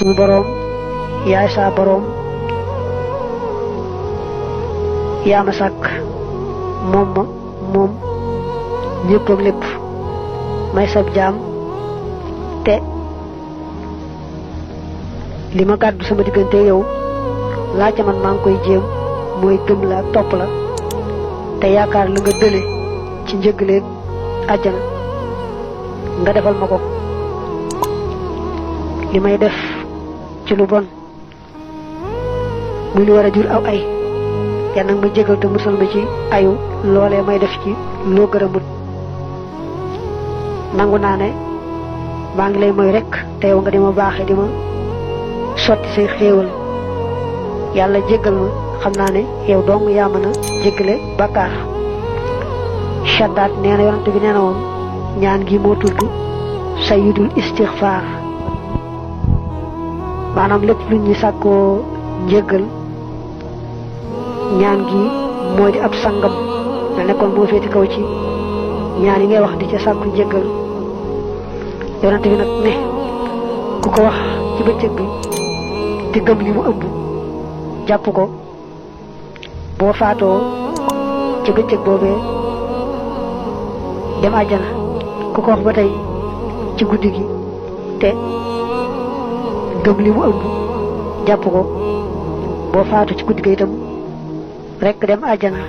sunu boroom yaay saa boroom yaa ma sàkk moom ñépp ak lépp may sab jaam te li ma gàddu sama diggante yow laa ca man maa ngi koy jéem mooy gëm la ak topp la te yaakaar la nga dële ci njëgaleeg àjjana nga defal ma ko li may def ci lu bon muy lu war a jur aw ay yal nag ma jégal te musal ma ci ayu loolee may def ci loo gërëmut nangu naa ne maa ngi lay moy rekk te yow nga di ma baaxe di ma sotti say xéewal yàlla jéggal ma xam naa ne yow dong yaa mën a jéggale bàkkaar Shaddaat nee na yonante bi nee na woon ñaan gi moo tudd sayyidul istixfaar maanaam lépp lu ñu sàkkoo njéggal ñaan gi moo di ab sangam na nekkoon moo féeti kaw ci ñaan yi ngay wax di ca sàkku njéggal yonante bi nag ne ku ko wax ci bëccëg bi te gëm li mu ëmb jàpp ko boo faatoo ci bëccëg boobee dem àjjana ku ko wax ba tey ci guddi gi te gëm li mu ëmb jàpp ko boo faatu ci guddi gi itam rekk dem àjjana